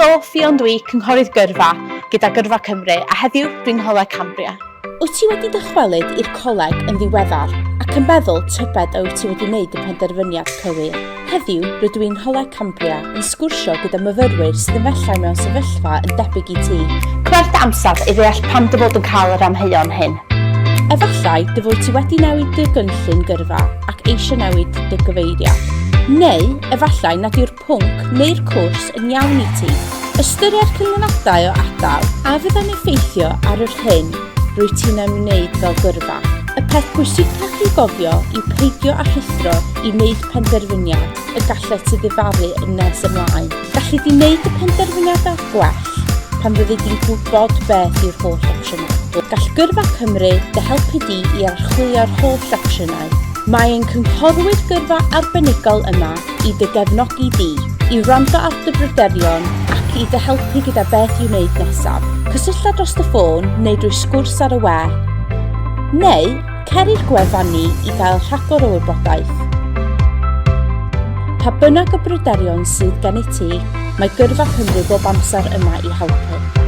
Helo, Ffion dwi, Cynghorydd Gyrfa gyda Gyrfa Cymru a heddiw dwi'n Ngholeg Cambria. Wyt ti wedi dychwelyd i'r coleg yn ddiweddar ac yn meddwl tybed a wyt ti wedi wneud y penderfyniad cywir? Heddiw, rydw i'n Ngholeg Cambria yn sgwrsio gyda myfyrwyr sydd efallai mewn sefyllfa yn debyg i ti. Cymerth dy amser i ddeall pam dy fod yn cael yr amheuon hyn. Efallai dy fod ti wedi newid dy gynllun gyrfa ac eisiau newid dy gyfeiriad. Neu, efallai nad yw'r pwnc neu'r cwrs yn iawn i ti. Ystyria'r canlyniadau o adael a fyddai'n effeithio ar yr hyn rwyt ti'n ei wneud fel gyrfa. Y peth pwysicach i'w gofio yw peidio â rhuthro i wneud penderfyniad y gallet ti ddifaru yn nes ymlaen. Galli di wneud y penderfyniadau gwell pan fyddi di'n gwybod beth yw'r holl opsiynau. Gall Gyrfa Cymru dy helpu di i archwilio'r holl opsiynau. Mae ein cynghorwyr gyrfa arbenigol yma i dy gefnogi di, i wrando ar dy bryderon ac i dy helpu gyda beth i'w wneud nesaf. Cysyllta dros y ffôn neu drwy sgwrs ar y we. Neu, cer i'r gwefan ni i gael rhagor o wybodaeth. Pa bynnag y bryderon sydd gennyt ti, mae Gyrfa Cymru bob amser yma i helpu.